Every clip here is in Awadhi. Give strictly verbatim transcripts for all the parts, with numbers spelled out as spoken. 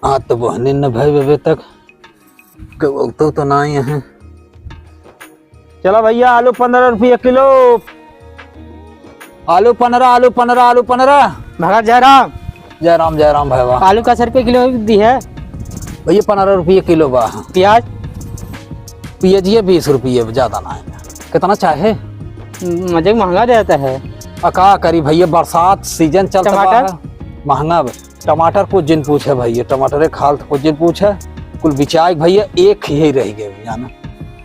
हाँ, तो बहने न भाई अबे तक। केहू तो, तो नाहीं है। चला भइया, आलू पन्द्रह रुपये किलो। आलू पन्द्रह, आलू पन्द्रह, आलू पन्द्रह। भगत जय राम। जय राम, जय राम भइया। आलू कैसे रुपये किलो दिहे? भइया, पन्द्रह रुपये किलो बा। प्याज? प्याज ये बीस रुपये, ज्यादा नाहीं। कितना चाहे? मजे महँगा देता है। आ का करी भइया, बरसात सीजन चलत बा टमाटर? है। महँगा बा। टमाटर कुछ जिन पूछे भइया, टमाटर एक हाल तो कुछ जिन पूछे, कुल बिचाई भइया, एक ही रह गए जाना।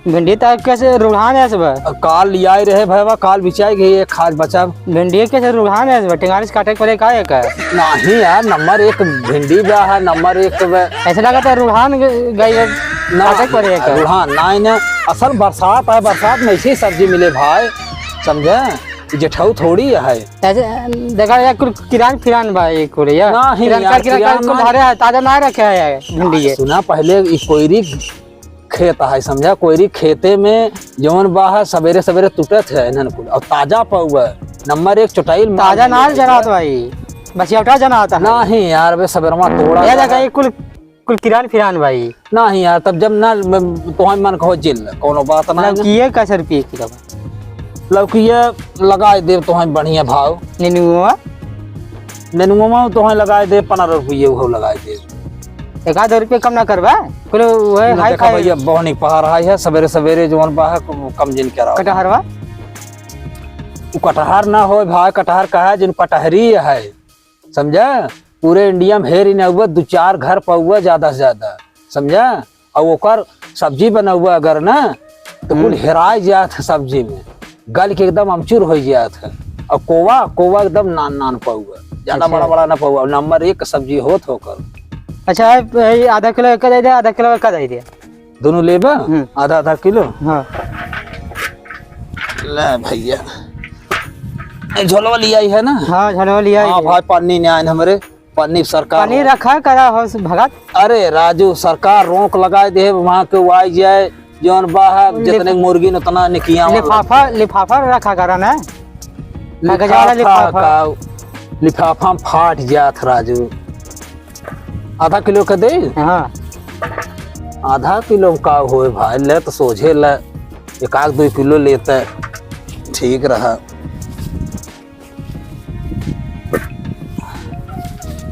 भिंडी तक कैसे रुढ़ान है सब? काल लियाई रहे भइया, काल बिचाई गई, एक खास बचा। भिंडी कैसे रुढ़ान है सब? टेंगारी से काटे के पड़े का है का? नहीं यार, नंबर एक भिंडी बा है, नंबर एक बा। ऐसे लगा था रुढ़ान ग-, गई है, ना, काटे के पड़े है का? रुढ़ान ना, ना, असल बरसात है, बरसात में ऐसी सब्जी मिले भाई, समझे? जेठऊ थोड़ी है। ऐसे, देखा यार, कुल किरान फिरान बा ये कुल यार। नहीं किरान यार, का, किरान का किरान कुल ना। धरे है, ताजा ना रखे है यार, भिंडी ये। सुना, पहले ई कोयरी खेत है, समझा? कोयरी खेते में जवन बा है, सबेरे सबेरे टूटत है इन्हन कुल, और ताजा पउआ, नंबर एक चोटाइल माल ताजा ना मिले जनात भइया। भाई, बसियौटा जनात है। नहीं यार, बे सबेरवा तोड़ा ये है। देखा, ये कुल कुल किरान फिरान भाई। नहीं यार, तब जब ना म-, तोहई मन कहो जिल, कोनो बात ना है। लौकिये कैसे रुपये किलो बा? लौकिये लगाए देब तोहई बढ़िया भाव। नेनुआ? नेनुआ तोहई लगाए देब पन्द्रह रुपये, उहो लगाए देब। एक आध रुपये कम ना करबा? कुल वही ना, हाई देखा फाई। भइया, बहुत निक पहाड़ हाई है, सबेरे सबेरे जवन बा है, कम जिन कराओ। कटहरवा? उ कटहर ना होए भाई, कटहर कहा जिन कटहरी है। समझा? पूरे इंडिया में हेर ही ना हुआ, दो चार घर पउआ ज्यादा से ज्यादा, समझा? और ओकर सब्जी बनउआ अगर ना, तो कुल हम्म। हेराए जात है सब्जी में, गल के एकदम अमचूर हो जात है। और कोवा, कोवा एकदम नान नान पउआ, ज्यादा अच्छा। बड़ा बड़ा ना पउआ, नंबर एक सब्जी होत होकर। अच्छा, ये आधा किलो एक दे दे, आधा किलो एक दे दे। दोनों लेबा? हम्म। आधा आधा किलो? हाँ। ले भइया, ए झोलवा लियाई है ना? हाँ, झोलवा लियाई हाँ है। भाई, पन्नी नाहीं आइन हमरे, पन्नी सरकार पन्नी रोक रखा करा हो भगत। अरे राजू, सरकार रोक लगाए दे, वहाँ के वाई जाए, जौन बा है, लिफ-, जितने मुर्गी न उतना निकिया वाला। लिफाफा, लिफाफा रखा करा ना, कागज वाला लिफाफा लिफाफा। का, लिफाफा में फाट जात राजू। आधा किलो का दे? हाँ। आधा किलो में का होए भाई, ले तो सोझे ले, एक आध दो किलो लेते, ठीक रहा।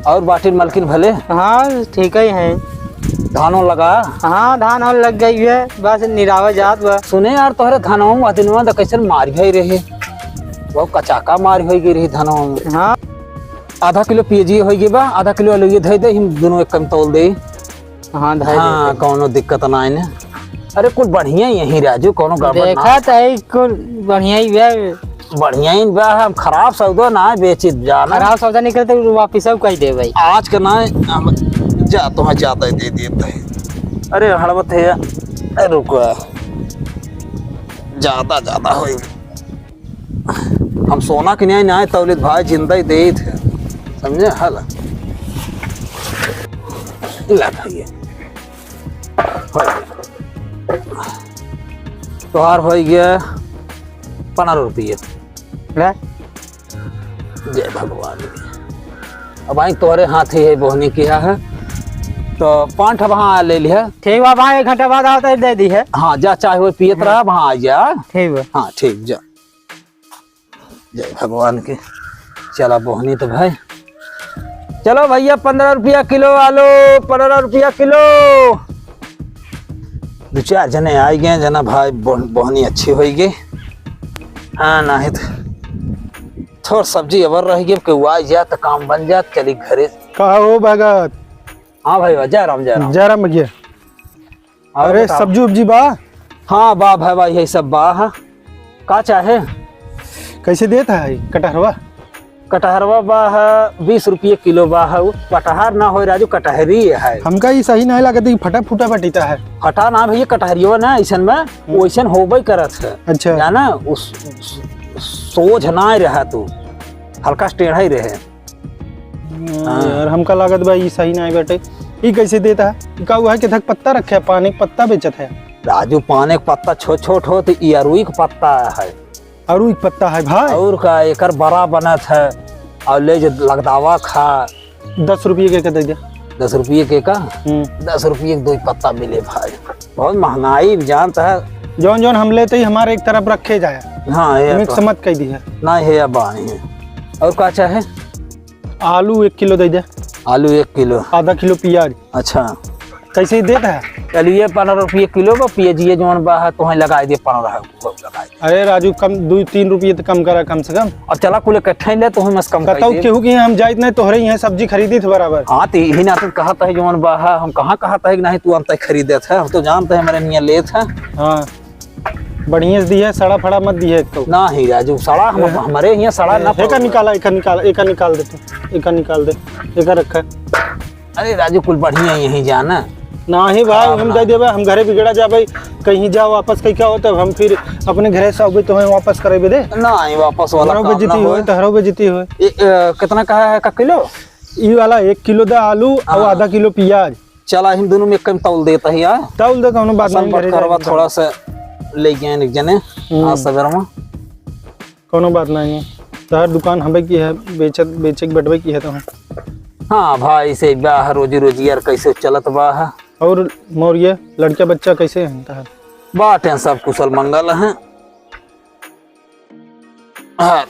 और बाटिन मलकिन भले? हाँ, ठीक ही है। धानो लगा? हाँ, धान और लग गई है, बस निरावे जात बा। सुने यार, तोहरे धनवा में दिनवा तो कैसन मार भई रही, वो कचाका मार होई गई रही धनवा में। हाँ। आधा किलो पियजिए होई गई बा, आधा किलो आलू ये धई दे, हम दोनों एक कम तौल दे। हाँ, धई हाँ, दे। कौनो दिक्कत ना है ना। अरे, कुल बढ़िया ही यही राजू, कौनो गड़बड़ ना। देखा तो है, कुल बढ़िया ही बा। बढ़िया ही बा, हम खराब सौदा ना बेचित जाना। खराब सौदा निकले तो वापिस अब कह दे भाई। आज के ना, हम जा, तुम्हें ज्यादा ही दे देते हैं। अरे, हड़बत है, ए, रुको, ज्यादा, ज्यादा होई। हम सोना के न्याय, न्याय तौलित भाई जिंदा ही देत है, समझे? हल। ले भैया। हो गया। तोहार हो गया पन्द्रह रुपये। ले। जय भगवान। अब आई तोहरे हाथ ही है बोहनी किया है, तो पाँच ठा वहाँ ले लिया। ठीक बा भाई, एक घंटा बाद आओ तो दे दी है। हाँ, जा चाय हो पियत हाँ। रहा, वहाँ आ जा। ठीक बा। हाँ, ठीक, जा। जय भगवान की। चला बोहनी तो भाई। चलो भैया, पन्द्रह रुपया किलो आलू, पन्द्रह रुपया किलो। दो चार जने आई गए जना भाई, बोह-, बोहनी अच्छी होई गई। हाँ, नहीं तो थोड़ सब्जी अबर रह गई, केहू आ जात तो काम बन जात, चली घरे। का हो भगत? हाँ भाई, जय राम, जय राम। जय राम भैया। और अरे, बताओ। सब्जी उब्जी बा? हाँ, बा भाई, बा, यही सब बा, हाँ। का चाहे? कैसे देत है कटहरवा? कटहरवा बा है, बीस रुपये किलो बा है, वो कटहर ना होए राजू, कटहरी है। हमका ई सही नाहीं लागत, ई फटा फूटा बटीता है। फटा ना भैया, कटहरियो ना ऐसन में, हम्म। वैसन होबे करत है। अच्छा। जाना, उस, सोझ ना रहा तू, हल्का से टेढ़ा ही रहे। हाँ, हाँ। यार, हमका लागत बा, ई सही नाहीं बाटे। ई कैसे देता है? ई का हुआ है कि धक पत्ता रखे है, पाने के पत्ता बेचत है। राजू, पाने के पत्ता छोट छोट होत, ई अरुई के पत्ता है। अरुई के पत्ता है भाई? और का, एकर बड़ा बनत है, और ले जो लगदावा खा। दस रुपये के, के दे दे। दस रुपये के का? हम्म। दस रुपये के दो ही पत्ता मिले भाई। बहुत महंगाई जानत है। जौन जौन हम लेते ही हमारे एक तरफ रखे जाए। हाँ, ये mix तो मत कह दी है। ना, ये अब आए हैं। और का चाहे? आलू एक किलो दे दे। आलू एक किलो। आधा किलो प्याज। अच्छा। कैसे ही देत है? चलिए, पन्द्रह रुपये किलो बा, पियजिए जौन बा है, तोहें लगाई दे पन्द्रह, लगाई दे। अरे राजू, कम, दो तीन रुपये तो कम करा कम से कम। अब चला कुल इकट्ठा ही ले, तोहें मस कम कर कतौ दे। केहू के यहाँ हम जाइत नहीं, तोहरे यहाँ सब्जी खरीदी थे बराबर। हाँ, तो यही नाते कहत है जौन बा है, हम कहाँ कहत है कि नहीं तू अंत खरीदे थे, हम तो जानते हैं हमारे निया लेत है। हाँ, बढ़िया से दिए, सड़ा फड़ा मत दिए एक तो। नहीं राजू, सड़ा हम, ए, हमारे यहाँ सड़ा ए, ना एका पड़े। निकाला, एका निकाल, एका निकाल दे तू, एका निकाल दे, एका रखा। अरे राजू, कुल बढ़िया यहीं जाना। नाही भाई, हाँ, हम ना। दे देबे, हम घरे बिगड़ा जाबे, कहीं जा वापस कहीं क्या हो, तब हम फिर अपने घरे से अबे तुम्हें वापस करेबे दे। ना, ये वापस वाला हमारो काम ना बेइज्जती होए। होए, तोहरो बेइज्जती होए। ए, अ, कितना कहा है का किलो? ई वाला एक किलो दे आलू और हाँ। आधा किलो प्याज। चला, हम दोनों में कम तौल देता है यार। तौल दे, कौनो बात असल नहीं, घरे बटकरवा जाए। थोड़ा सा ले गए एक जने, हम्म। आज सवेर में। कौनो बात नहीं है, तहर दुकान हबे की है, बेचत, बेचे के बटबे की है तो। हाँ भाई, से बा है, रोजी रोजी यार कैसे चलत बा है। और मोर ये लड़का बच्चा कैसे हैं तहर? बाटे सब कुशल मंगल हैं। हाँ।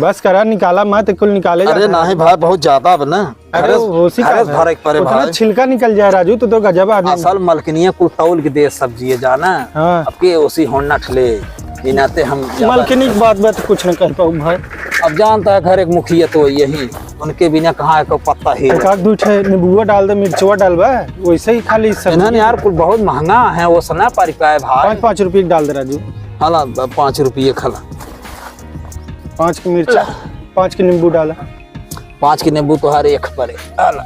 बस करा, निकाला मत, कुल निकाले अरे जाता है। नहीं भाई, बहुत ज्यादा अब ना। अरे, घरे से, वो उसी का घरे से है। भरे के परे उतना भाई। छिलका निकल जाए राजू, तू तो गजब आदमी। असल मलकिनिया कुल तौल के दे सब्जी है जाना। हाँ। अब के उसी होना ठले, ई नाते हम ज्यादा मलकिनी की बात, बात कुछ न कह पाऊँ भाई। अब जानता है घर एक मुखिया तो यही, उनके बिना कहाँ एक पत्ता ही एक आध दू ठे नींबुआ डाल दे, मिर्चवा डालबा, वैसे ही खाली सब्जी। इन्हन यार कुल बहुत महंगा है, वो सना पारी पाए भाई। पाँच, पाँच रुपये की डाल दे राजू। हाला, पाँच रुपये खाला। पाँच की मिर्चा, पाँच की नींबू डाला। पाँच के नींबू तोहार एक परे। आला।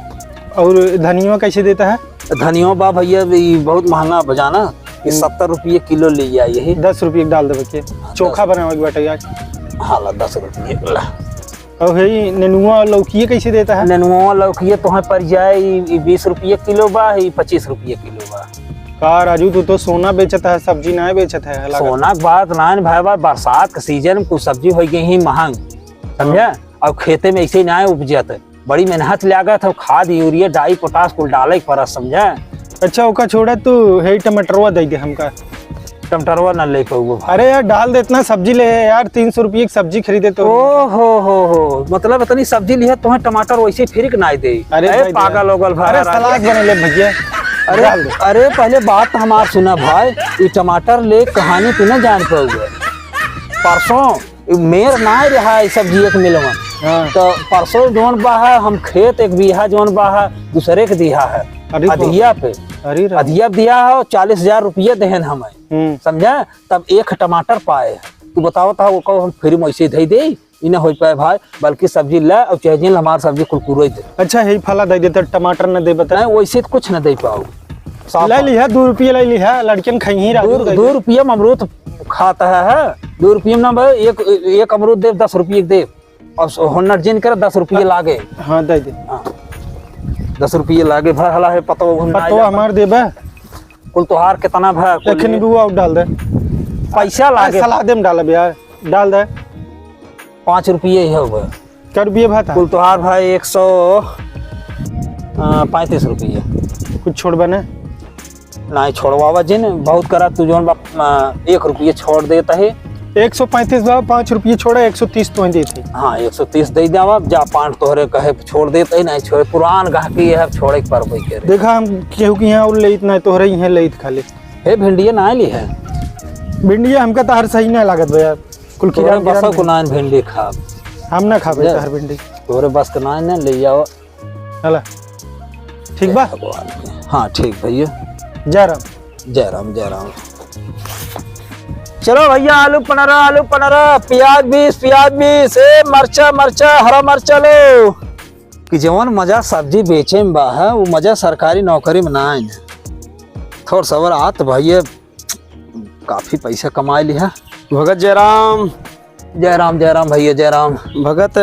और धनिया कैसे देता है? धनिया बा भैया, ई बहुत महंगा बजाना, ये हम्म। सत्तर रुपये किलो ले जाए यही। दस रुपये डाल देवे के, हाँ, चोखा दस। बनावे के बाटे आज। हाँ, ला, दस रुपये, ला। और हे, नेनुआ लौकिये कैसे देता है? नेनुआ लौकिये तोहे पड़ जाए, ई, ई बीस रुपये किलो बा, ई पच्चीस रुपये किलो बा। का राजू, तू तो सोना बेचत है, सब्जी ना बेचत है, लागत। सोना के बात ना है भाई, बा, बरसात के सीजन में कुछ सब्जी हो गई ही महंग, समझे? हाँ। और खेते में ऐसे ही ना उपजत, बड़ी मेहनत लागत है, खाद, यूरिया, डाई, पोटाश कुल डाले के पड़त, समझे? अच्छा, ओका छोड़ा, तू हे टमाटरवा दे दे हमका। टमाटरवा ना ले पाऊबो भाई। अरे यार, डाल दे, इतना सब्जी ले है यार, तीन सौ रुपये की सब्जी खरीदे तो। ओ हो हो हो, मतलब इतनी सब्जी लिहे, तुम्हें टमाटर वैसे फिर के ना दे। अरे ए, भाई पागल दे। हो गल भाई, अरे राजा। सलाद बने ले भैया, अरे, डाल दे। अरे पहले बात हमार सुना भाई, ये टमाटर ले कहानी तू ना जान पाऊबे। परसों मेर ना रहा है सब्जी एक मिलवन। हाँ। तो परसों जौन बा है, हम खेत एक बीघा जौन बा है, दूसरे के दिया है। अरे बाप रे। अधिया पे। अरे राम। अधिया दिया है, चालीस हजार रुपये देहन हमें। हम्म। समझा? तब एक टमाटर पाए। तू बताओ था, वो कहो हम फ्री में ऐसे धई दे, ई ना हो पाए भाई, बल्कि सब्जी ले और चाहे जिन हमार सब्जी कुरकुरे दे। अच्छा, हे फला दे देते, टमाटर न दे बता। नहीं, वैसे तो कुछ न दे पाओ। साफ ले बात। लिहा, दो रुपये ले लिहा, लड़कियन खाई ही राजू दे दो दे। रुपये में अमरूद खाता है, है? दो रुपये में ना भाई, एक, एक अमरूद दे, दस रुपये दे। और सो-, होनर जिन कर दस रुपये लागे। हाँ, दे दे। हाँ। दस रुपये लागे, भर हला है, पतो हम ना पतो आया। हमार देबे। कुल तोहार कितना भा, कुल एक नींबू और डाल दे। पैसा लागे। सलाद में डालब यार, डाल दे। पाँच रुपये ही होगा। कै रुपये भा था? कुल तोहार भाई एक सौ, अ, पैंतीस रुपये। कुछ छोड़बा ना? नहीं छोड़वावा जिन, बहुत करा तू जौन बा, अ, एक रुपये छोड़ देता है। एक सौ पैंतीस बा, पाँच रुपये छोड़ा, एक सौ तीस तो देते। हाँ, एक सौ तीस दे देवा, जा पाँच तोहरे कहे छोड़ देते, नहीं छोड़े, पुरान गाहकी है, अब छोड़े के परबे करे। देखा, हम केहू के यहाँ और लेत नहीं, तोहरे यहाँ लेत खाली। हे, भिंडिया ना ली है? भिंडिया हमका तो हर सही नहीं लागत बा यार। कुल तोहरे किरान, बस किरान को भिंडी। ना भिंडी खाब। हम ना खाबे जा। तोहर भिंडी। तोहरे बस के ना है, ले जाओ। हला। ठीक बा? जय भगवान। हाँ, ठीक भैया। जय राम। जय राम, जय राम। चलो भैया, आलू पनरा, आलू पनरा, प्याज बीस, प्याज बीस, ए, मरचा, मरचा, हरा मरचा लो। कि जवन मजा सब्जी बेचे में बा है, वो मजा सरकारी नौकरी में ना आए। थोड़ सबर आत भैया, काफी पैसा कमाए लिहा। भगत जयराम। जयराम, जयराम भैया, जयराम। भगत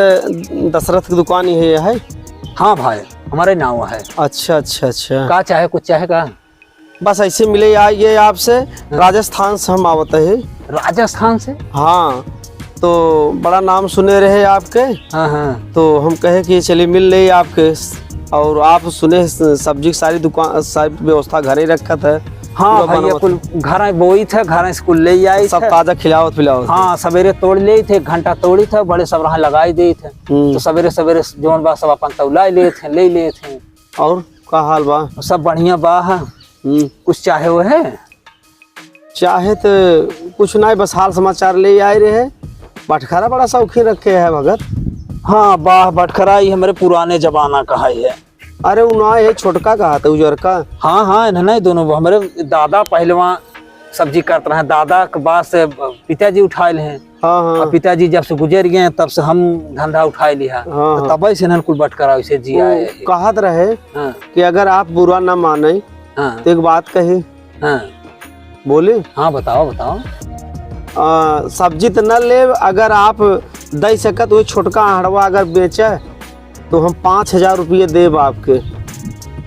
दशरथ की दुकान ही है? हाँ भाई, हमारे नाव है। अच्छा, अच्छा, अच्छा। का चाहे, कुछ चाहे का? बस ऐसे मिले आइए आपसे, हाँ। राजस्थान से हम आवत है। राजस्थान से? हाँ, तो बड़ा नाम सुने रहे आपके। हाँ, हाँ। तो हम कहे कि चलिए मिल ले आपके। और आप सुने स-, सब्जी की सारी दुकान, सारी व्यवस्था घरे रखत है? हाँ पूरा भैया, बनवत कुल है? घरे बोइत है, घरे से कुल ले आइत सब है। ताजा खिलावत पिलावत है? हाँ, सवेरे तोड़ लेइत है, एक घंटा तोड़ित है, बड़े सब रहा लगाई देइत है। हम्म। तो सवेरे सवेरे जौन बा सब अपन तौला लेइत है, ले लेइत है। और का हाल बा? सब बढ़िया बा है। हम्म। कुछ चाहे वो है? चाहे तो कुछ नहीं, बस हाल समाचार ले आए रहे। बटखरा बड़ा शौकीन रखे है भगत। हाँ, बाह बटखरा, ये हमारे पुराने जमाना का है, है। अरे, उ ना, ये छोटका कहा था, उजरका। हाँ, हाँ, इन्हें नहीं, दोनों हमारे दादा पहलवान सब्जी करत रहे, दादा के बाद से पिताजी उठाए ले हैं। हाँ, हाँ। और पिताजी जब से गुजर गए हैं, तब से हम धंधा उठाए लिया। हाँ, तो हाँ। तब से इन्हें कुल बटखरा वैसे जिया वो है। कहत रहे हाँ। कि अगर आप बुरा ना माने, हाँ। तो एक बात कही, हाँ। बोली? हाँ, बताओ, बताओ। आ, सब्जी त न लेब, अगर आप दे सकत, वो छोटका अहड़वा अगर बेचे, तो हम पाँच हजार रुपये देब आपके।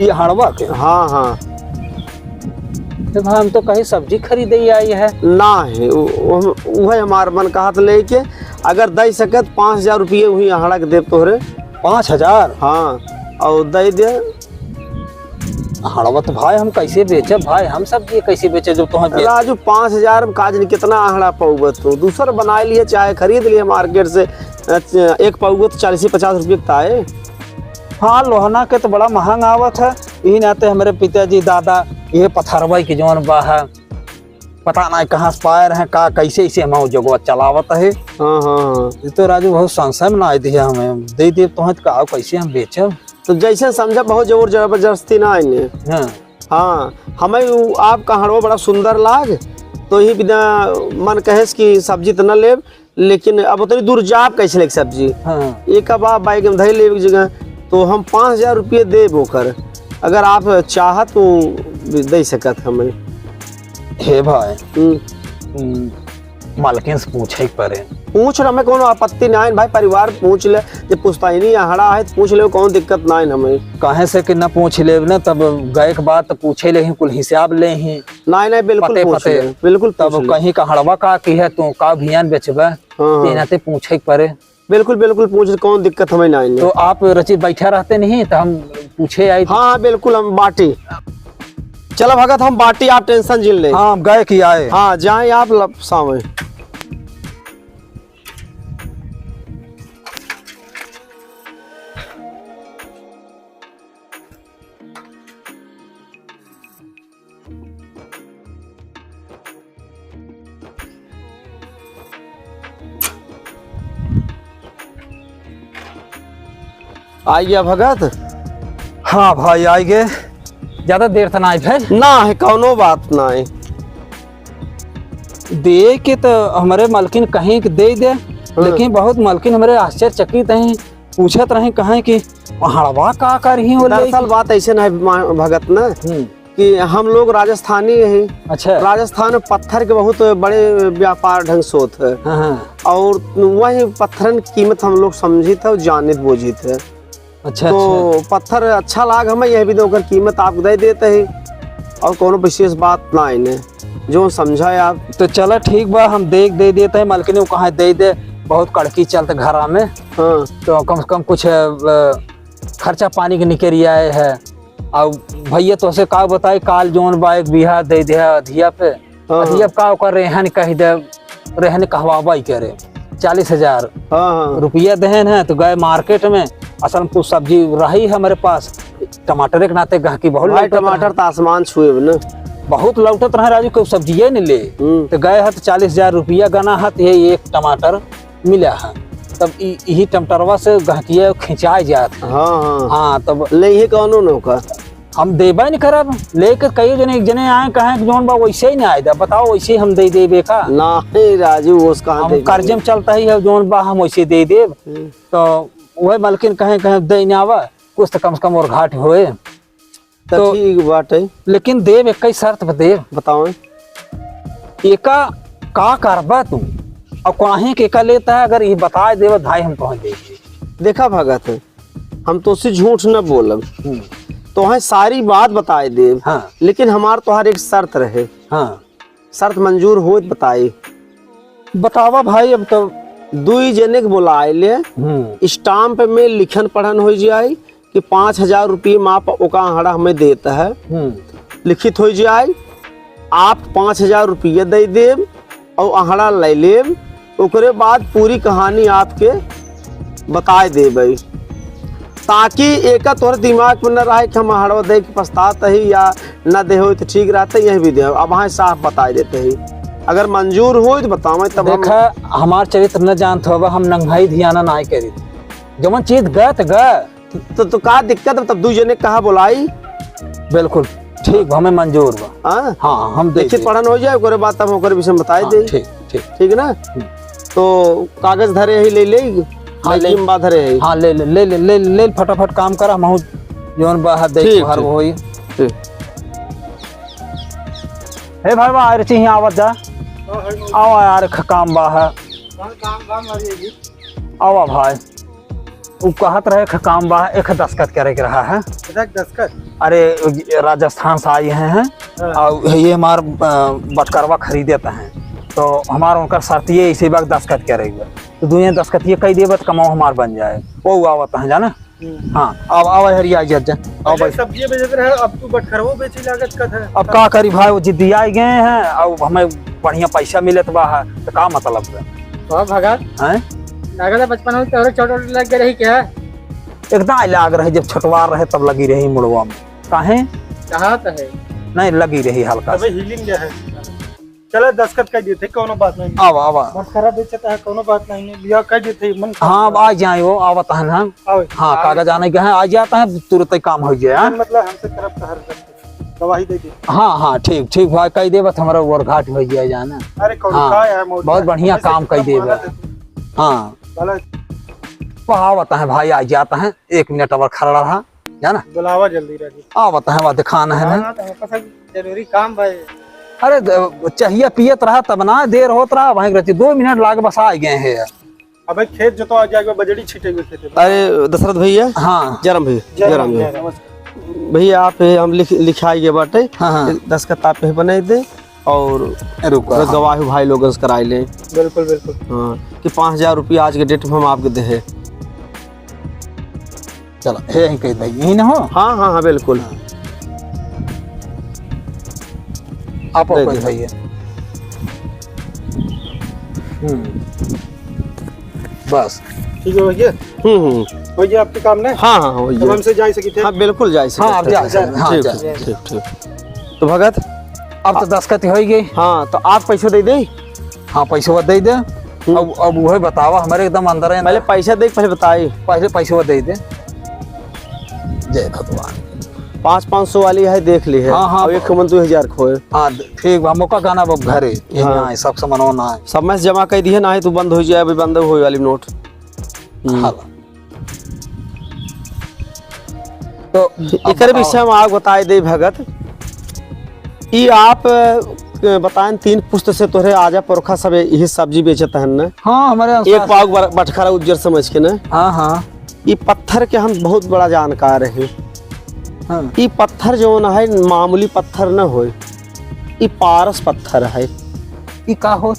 ये अहड़वा के? हाँ, हाँ। तो भाई, हम तो कहीं सब्जी खरीदे ही आई है। ना है, उ-, उ-, उहे हमार मन कहत लेके, अगर दे सकत, पाँच हजार रुपये वही अहड़ा के देब तोहरे। पाँच हजार? हाँ, और दे दे। अहड़वा त भाई हम कैसे बेचब भाई, हम सब्जी कैसे बेचब जब तोहें बेच राजू, पाँच हजार में काज नहीं, कितना अहड़ा पउबत तू? दूसर बनाए लिए, चाहे खरीद लिए मार्केट से, अ, एक पउबत चालीस पचास रुपये का ताए। हाँ, लोहना के तो बड़ा महंग आवत है, यही नाते हमारे पिताजी दादा ये पथरवा के जौन बा है, पता नहीं कहाँ से पाए रहे, का कैसे इसे हम जगह चलावत है। हाँ, हाँ, हाँ। ये तो राजू बहुत संशय में ना आई दिया हमें, दे दे तो है तो का, कैसे हम बेचब? तो जैसे समझा, बहुत जोर जबरदस्ती ना आइने। हाँ। हाँ, हमें उ आपका हड़वा बड़ा सुंदर लाग, तो ही बिना मन कहेस कि सब्जी तो न लेब, लेकिन अब उतनी दूर जाब कैसे लेके सब्जी? हाँ। एक अब आप बाइक में धई लेब एक जगह, तो हम पाँच हजार रुपये देब ओकर, अगर आप चाहत तो दे सकत हमें। हे भाई, हम्म। हम्म, मालकिन से पूछे के पड़े। पूछ रहे, हमें कोनो आपत्ति ना है भाई, परिवार पूछ ले, जब पुश्तैनी अहड़ा है तो पूछ ले, कोनो दिक्कत ना है हमें। काहे से कि न पूछ लेब न, तब गए के बाद तो पूछे ले ही, कुल हिसाब ले ही। नहीं, नहीं, बिल्कुल पते, पूछ पते। ले, बिल्कुल तब पूछ ले। कहीं का हड़वा का की है, तू का भियान बेचबे, हाँ, हाँ। तेना ते पूछे के पड़े। बिल्कुल, बिल्कुल, पूछ, कौन दिक्कत हमें ना आइने। तो आप रची बैठा रहते नहीं, तो हम पूछे आई। हाँ, हाँ, बिल्कुल, हम बाटी। चला भगत, हम बाटी, आप tension जिन ले। हाँ, हम गए कि आए। हाँ, जाए आप लपसावे। आई गया भगत? हाँ भाई, आई गए। ज्यादा देर त ना आई भाई? ना है, कौनो बात ना है। दे के तो हमारे मालकिन कहीं के दे दे, हाँ। लेकिन बहुत मालकिन हमारे आश्चर्यचकित हैं, पूछत रहे कहें कि हड़वा का कर ही हो ले दरअसल कि बात ऐसे ना है मा-, भगत ना, हम्म। कि हम लोग राजस्थानी हैं। अच्छा। राजस्थान में पत्थर के बहुत बड़े व्यापार ढंग से होत है। हाँ, हाँ। और वही पत्थरन की कीमत हम लोग समझित है और जानित बूझित है। अच्छा, तो अच्छा। पत्थर अच्छा लाग हमें, यह भी तो ओकर कीमत आप दे देते हैं और कोनो विशेष बात ना आइने, जो समझा है आप। तो चला ठीक बा, हम देख दे देते हैं, मालकिन को कहाँ दे दे, बहुत कड़की चलत घरा में। हाँ। तो कम से कम कुछ, अ, खर्चा पानी के निकल आए है। और भैया तोसे का बताई, काल जौन बा एक बीघा दे दे अधिया पे। हाँ, अधिया हाँ। पे का ओकर रेहन कह दे, रेहन कहवाबा ही करे। चालीस हजार हाँ, हाँ। रुपया देहन है, तो गए मार्केट में, असल में कुछ सब्जी रही हमारे पास, टमाटर के नाते गहकी बहुत भाई, लौटत टमाटर रहे। तो आसमान छुए ना। बहुत लौटत रहे राजू, कोई सब्जिये नहीं ले। हम्म। तो गए है तो चालीस हजार रुपया गना है, तो ये एक टमाटर मिला है, तब इ-, इही टमाटरवा से गहकिया खिंचाए जात है। हाँ, हाँ। हाँ, तब ले, ये कौनो नौका? हम देबे नहीं करब, लेके कई जने, एक जने आए, कहें कि जौन बा वैसे ही नहीं आए दे, बताओ, वैसे ही हम दे देबे का? नहीं राजू, वो कहाँ हम दे कर्जे में चलता ही है, जौन बा हम वैसे दे देब। हम्म। तो वह मालकिन कहें, कहें दे नहीं आवा, कुछ तो कम से कम और घाट होए। तो तो ठीक बाटे। लेकिन देव, एक ही शर्त पे देव। बताओ। एका का करबा तू? और काहे के एका लेता है, अगर ये बताए देव, भाई, हम तोहे दे देब। देखा भगत, हम तोसे झूठ न बोलब। हम्म। तोहे सारी बात बताए देब। हाँ। लेकिन हमार तोहार एक शर्त रहे। हाँ। शर्त मंजूर होत बताई। बतावा भाई, अब तो दुई जने के बुलाए ले, हम्म। स्टाम्प में लिखन पढ़न हो जाई, कि पाँच हजार रुपये मा प-, ओका अहड़ा हमें देत है, हम्म। लिखित होइ जाए, आप पाँच हजार रुपये दइ देब और अहड़ा लइ लेब, ओकरे बाद पूरी कहानी आपके बताए देबै, ताकि एका तोहरे दिमाग में न रहे कि हम अहड़वा दे के पछतात ही या न दे होई तो ठीक रहते, यही भी दे। अब हाँ, साफ बताए देते ही, अगर मंजूर होई तो बतावे, तब हम देखा, हमार चरित्र न जानत होबा, हम नंगाई धियाना नाय करी। जवन चीज गत ग। तो, तो का दिक्कत है? तब दू जने कहा बोलाई। बिल्कुल ठीक बा, हमें मंजूर बा। हाँ? हाँ, हम दे लिखित देब। पढ़न हो जाए, ओकरे बाद तब ओकरे विषय में बताए हाँ, दे। ठीक, ठीक। ठीक ना? हम्म। तो कागज धरे ही, ले ले। हाँ, ले। जिम्मा धरे ही। हाँ, ले ले, ले ले, ले ले, ले ले, फटाफट काम करा, महू जौन बा, हाथ दे ठीक, के बाहर ठीक। होई। ठीक। हे भाई, बा, अरे, चिहिया आवत जा। हाँ, हाँ, हाँ। आवा यार, एक काम बा है। कौन काम बा, मारिए जी? आवा भाई। उ कहत रहे, एक काम बा, एक दस्तखत करे के रहा है। अच्छा, एक दस्तखत? अरे, राजस्थान से आई हैं, हैं? हाँ। और ये हमार, अ, बटकरवा खरीदत हैं, तो हमार उनकर शर्तिये इसी वक्त दस्तखत करे हुए। तो दुनिया दस्तखत ये कही देबे तो कमाओ हमार बन जाए। वो आवत हैं, जाना? हम्म। हाँ, अब आवा हरिया जज, अब अच्छा, भाई। सब्जी बेचत रहे, अब तू बटखरवो बेची लागत कथा। अब का करी भाई, वो जिद्दियाई गए हैं, अब हमें बढ़िया पैसा मिलत बा है, तो का मतलब है? वाह भगत। हैं? लागत है बचपन में तोहरे चोट वोट लग गए रही क्या? एकदम लाग रहे, जब छोटवार रहे तब लगी रही मुड़वा में। काहे? कहा तो है। नहीं, लगी रही हल्का अबे सा। Healing जो है। चला, दस्तखत कर देते, कौनो बात नहीं। आवा, आवा। बटखरा बेचता है, कौनो बात नहीं, बिया कर देते, मन हाँ, अब आ जाए, वो आवत है ना। आवे। हाँ, आवे। कागज आने के हैं, आ जाता है, तुरंत ही काम हो जाए, हाँ? मतलब, हमसे तरफ तो हर दस्तखत, गवाही दे दे। हाँ, हाँ, ठीक, ठीक भाई, कह दे, बस हमारा ओवर घाट हो जाए, जाना। अरे, कौन हाँ, का है, मौत बहुत है? बढ़िया हमें काम से कर दे बा। मानत है तू। हाँ। भला। वो आवत है भाई, आ जाता है, एक मिनट और खड़ा रहा। जाना? बुलावा जल्दी राजू। आवत है, वह दिखाना है ना। हाँ, तो हमका सब जरूरी काम बा। अरे, द-, चाहिए पियत रहा, तब ना देर होत रहा, वहीं रहती, दो मिनट लाग बस आ गए हैं यार। अबे खेत जो तो आ जाएगा, बजड़ी छिटेंगे खेते में। अरे, दशरथ भैया। हाँ। जयराम भैया। जयराम जयराम भैया। भैया। भैया, आप, हम लिख, लिखाई गए बाटे। हाँ, हाँ। दस्तखत आप पे बनाई दे और रुको, हाँ। गवाही भाई लोगन से कराई ले। बिल्कुल, बिल्कुल। हाँ, कि पाँच हजार रुपया आज के date में हम आपके दे हैं। चला, हे यहीं कहीं भाई, यहीं ना हो? हाँ, हाँ, हाँ, बिल्कुल। हाँ। आप दे ओपन दे। भैया। हम्म। बस। ठीक है भैया। हम्म, हम्म। भैया, आपके काम ना? हाँ, हाँ, हाँ, भैया। अब हमसे जा ही सकी थे? हाँ, बिल्कुल जा ही सकी हाँ, आप थे। जा सकते हैं। हाँ, ठीक, जा। ठीक, ठीक, ठीक। तो भगत? अब तो दस्तखत होइ गई। हाँ, तो आप पैसा दे दें? हाँ, पैसवा दे दे। हम्म। अब, अब वही बतावा, हमारे एकदम अंदर है ना। पहले पैसा दे, पहले बताई। पहले पैसवा दे दे। जय भगवान। पाँच, पाँच सौ वाली है, देख ली है। हाँ, हाँ। अब एक मन दो हजार खोए। हाँ, द-, ठीक बा, मौका गाना अब घरे, ये हाँ। ना है, सब सामान ना है। सब में से जमा कर दिए, ना है तो बंद हो जाए, अभी बंद हो वाली नोट। हम्म। हाँ। तो एकर अब विषय में आप बताए दे भगत, ई आप, अ, बताएं, तीन पुस्त से तोहरे आजा पुरखा सब यही सब्जी बेचत हन न? हाँ, हमारे एक आसपास। पाव बर-, बटखरा उज्जर समझ के न? हाँ, हाँ। ई पत्थर के हम बहुत बड़ा जानकार है। हाँ। ई पत्थर जौन है, मामूली पत्थर न होए, ई पारस पत्थर है। ई का होत?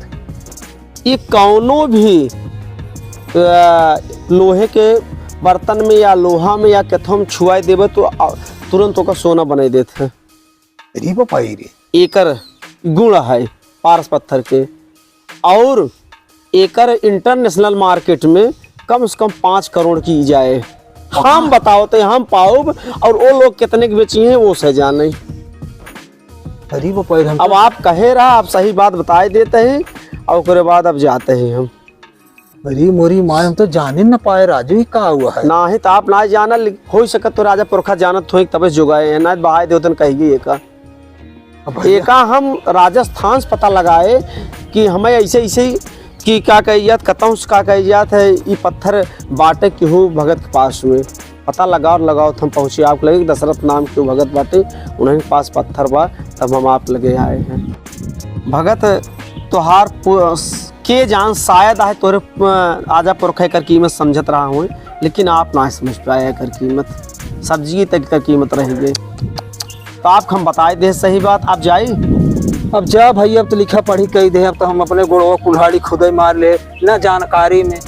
ई कौनो भी, अ, लोहे के बर्तन में या लोहा में या केथो में छुआई देबे तो, अ, तुरंत ओकर सोना बनाई देत है। अरे बाप रे। एकर गुण है पारस पत्थर के, और एकर international market में कम से कम पाँच करोड़ की जाए। हम बताओ तो हम पाउब, और वो लोग कितने के बेची हैं, वो से जाने। अरे वो पैर हम अब आप कहे रहा, आप सही बात बताए देते हैं, और ओकरे बाद अब जाते हैं हम। अरे मोरी माय, हम तो जाने न पाए राजू, ई का हुआ है? नाही तो आप ना जानल, हो सकत तो राजा पुरखा जानत होई, तबे जुगाए हैं, ना बहाए देवतन कही गई एका। अब भैया। एका हम राजस्थान से पता लगाए कि हमें ऐसे, ऐसे ही कि का कही जात, कतौ से का कही जात है, ई पत्थर बाटे केहू भगत के पास हुए। पता लगाओ और लगाओ, हम पहुँचे आप लगे, दशरथ नाम के भगत बाटे, उन्हीं के पास पत्थर बा, तब हम आप लगे आए हैं। भगत, तोहार पु-, के जान, शायद आहे तोरे, अ, आजा पुरखा एकर कीमत समझत रहा हुए, लेकिन आप ना समझ पाए एकर कीमत। सब्जी तक एकर कीमत रह गई। तो आप हम बताए दे सही बात, आप जाई? अब जा भाई, अब तो लिखा पढ़ी कही दे, अब तो हम अपने गोड़वा कुल्हाड़ी खुदे मार ले, ना जानकारी में।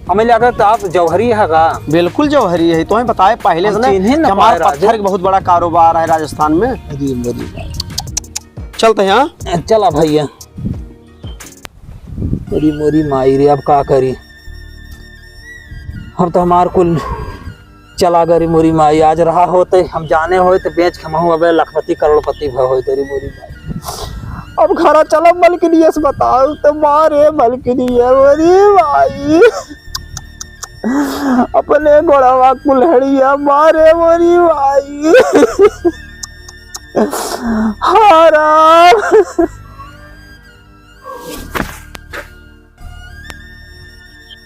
हमें लगा तो आप जौहरी है का? बिल्कुल जौहरी है, तुम्हें बताए पहले हम से ना, चिन्हे न हमार पाए राजू। पत्थर के बहुत बड़ा कारोबार है राजस्थान में। अरे मेरी माई। चलते हैं, हाँ? चला भैया। अरे मोरी माई रे, अब का करी? अब तो हमार कुल चला गरी मोरी माई। आज रहा होते, हम जाने होए तो बेच के हमहू अबे लखपति करोड़पति भ होए तेरी मोरी माई। अब घरा चला मलकिनिया से बताऊ तो मारे मलकिनिया मोरी माई। अपने गोड़वा कुल्हड़िया मारे मोरी माई। हाँ राम।